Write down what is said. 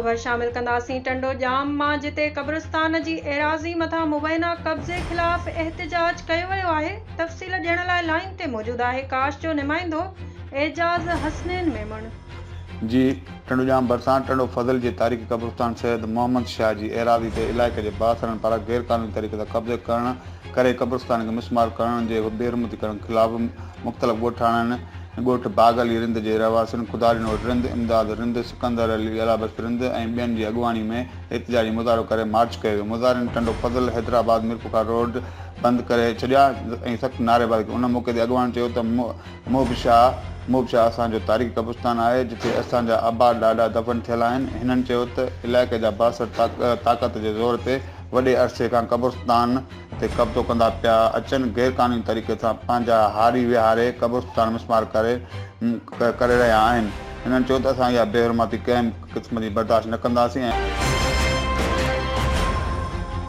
خبر شامل ڪنداسين ٽنڊو ڄام مان جتي قبرستان جي ايراضي مٿان مبينا قبضي خلاف احتجاج ڪيو ويو آهي تفصيل ڏيڻ لاء لائين تي موجود آهي ڪاش جو نمائندو اعجاز حسنين ميمڻ. جي ٽنڊو ڄام ڀرسان ٽنڊو فضل جي تاريخي قبرستان سيد محمد شاهه جي ايراضي تي علائقي جي بااثرن پاران غير قانوني طريقي سان قبضي ڪرڻ ڪري قبرستان کي مسمار ڪرڻ جي بي حرمتي ڪرڻ خلاف مختلف ڳوٺاڻن ڳوٺ باغ علي رند جي رهواسين خداڏنو رند، امداد رند، سڪندر علي، الله بخش رند ۽ ٻين جي اڳواڻي ۾ احتجاجي مظاهرو ڪري مارچ ڪيو ويو. مظاهرين ٽنڊو فضل حيدرآباد ميرپورخاص روڊ بند ڪري ڇڏيا ۽ سخت نعريبازي ڪئي. ان موقعي تي اڳواڻن چيو ته محب شاهه محب شاهه اسان جو تاريخي قبرستان آهي جتي اسان جا ابا ڏاڏا دفن ٿيل آهن. هنن چيو ته علائقي جا بااثر طاقت جي زور تي وڏي عرصي کان قبرستان تي قبضو ڪندا پيا اچن، غير قانوني طريقي سان پنهنجا هاري ويهاري قبرستان مسمار ڪري ڪري رهيا آهن. هنن چيو ته اسان اها بي حرمتي ڪنهن به قسم جي برداشت نه ڪنداسين ۽.